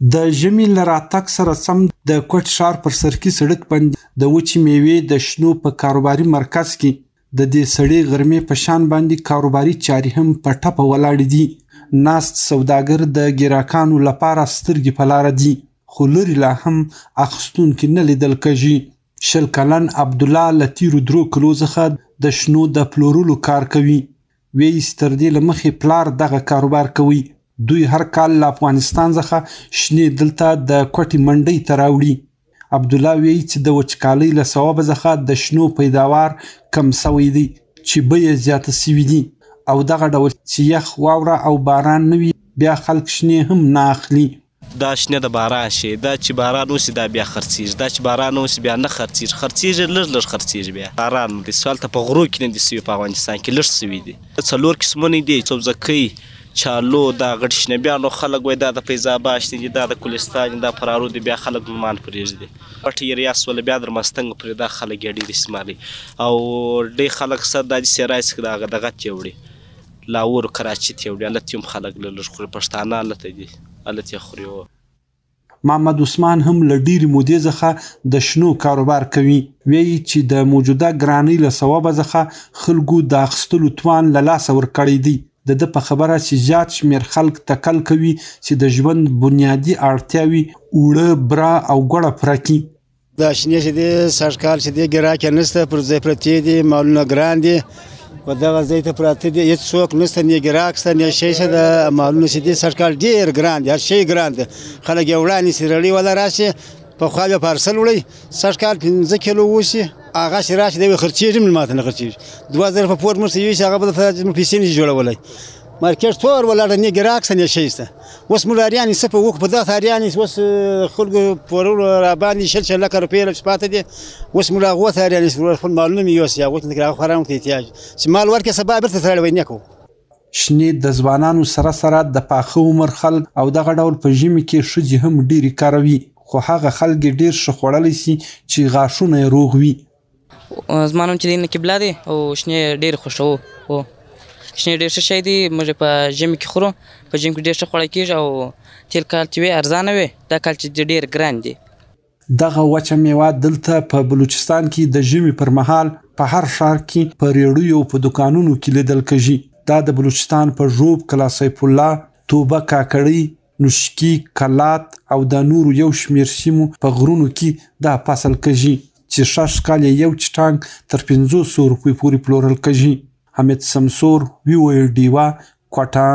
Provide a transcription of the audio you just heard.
د ژمي له راتګ سره سم د کوټ ښار پر سرکي سړک باندې د وچې میوې د شنو په کاروباري مرکز کې د دې سړې غرمې په شان باندې کاروباري چارې هم په ټپه ولاړې دي. ناست سوداګر د ګراکانو لپاره سترګې په لاره دي، خو لرې لا هم اخیستونکي نه لیدل کېږي. 20 کلن عبدالله له تېرو 3 کلو څخه د شنو د پلورلو کار کوي. وایي چې تر دې له مخې پلار دغه کاروبار کوي. دوی هر کال له افغانستان څخه شنې دلته د کوټې منډۍ ته راوړي. عبدالله وایي چې د وچکالۍ له سببه څخه د شنو پیداوار کم شوی دی چې بیې زیاته شوې دي، او دغه ډول چې یخ، واوره او باران نه وي بیا خلک شنې هم نه اخلي. دا شنه د باران شي، دا چې باران وشي دا بیا خرڅېږي، دا چې باران نه وشي بیا نه خرڅېږي، خرڅېږي لږ لږ خرڅېږي. بیا باران دی سوال ته په غرو کې نه دي سوي، په افغانستان کې لږ سوي دي. 4 قسمونه دي، سبزکۍ، چالو، دا غټ شنه. بیا نو خلک وایي دا د فیض اباد شنه دي، دا د کلستان دي، دا فرارو دي، بیا خلک نومان پرېږدي. پټ یې سوله بیا در مستنګ پرې دا خلک یې ډېر استعمالوي. او ډېر خلک سر دا داسې راشي که دغه دغه ته یې وړي، لاهور کراچي ته یې وړي، هلته هم خلک لږ لږ خوري، پښتانه هلته دي، هلته یې خوري. محمد عثمان هم له ډېرې مودې څخه د شنو کاروبار کوي. وایي چې د موجوده ګرانۍ له سببه څخه خلکو د اخیستلو توان له لاسه ورکړی دی. د ده په خبره چې زیات شمېر خلک تکل کوي چې د ژوند بنیادي اړتیاوې اوړه، بره او ګوړه پوره کړي. دا شنې چې دي سږ کال چې دي ګراک یې نشته، پر ځای پرتې دي، مالونه ګران دي، په دغه ځای ته پراته دي، هېڅ څوک نشته، نه ګراک شته نه شی شته. د مالونه چې دي سږ کال ډېر ګران دي، هر شی ګران دی، خلک یې وړاندې سي رړې والا راشي، پخوا به پارسل وړی، سږ کال 5 کیلو وشي، هغه چې راشي دی خرڅېږي هم ماته نه خرڅېږي. 2000 په پور موږ ته یوسي، هغه به موږ پیسې نه شي جوړولی. مارکېټ تور ولاړ دی، نه ګراک شته نه شی شته. اوس موږ اریان څه په وکړو، په دغه اریان اوس خلکو پورونه راباندې 20 لکه روپۍ راپسې پاته دي. اوس موږ هغو ته اریان یو، خپل مالونه مې یوسي، هغو ته هغه خورا ته احتیاج چې مال ورکړې سبا بېرته ترې وایي نه کوو. شنې د ځوانانو سره سره د پاخه عمر خلک او دغه ډول په ژمي کې ښځې هم ډېرې کاروي، خو هغه خلک یې ډېر ښه خوړلی شي چې غاښونه یې روغ وي. زما نوم چې دی نقیب الله دی او شنې ډېرې خوښوو. شنې ډېر ښه شی دی، موږ یې په ژمي کې خورو، په ژمي کې ډېر ښه خوړل کېږي. او تېر کال چې وې ارزانه وې، دا کال چې دی ډېر ګران دي. دغه وچه میوه دلته په بلوچستان کې د ژمي پر مهال په هر ښار کې په ریړیو او په دوکانونو کې لیدل کېږي. دا د بلوچستان په ږوب، کلا سیف الله، توبه کاکړۍ، نوشکي، کلات او د نورو یو شمېر سیمو په غرونو کې دا فصل کېږي چې سږ کال یې یو چټانګ تر 500 روپۍ پورې پلورل کېږي. حمید سمسور، وي او ای ډیوه، کوټه.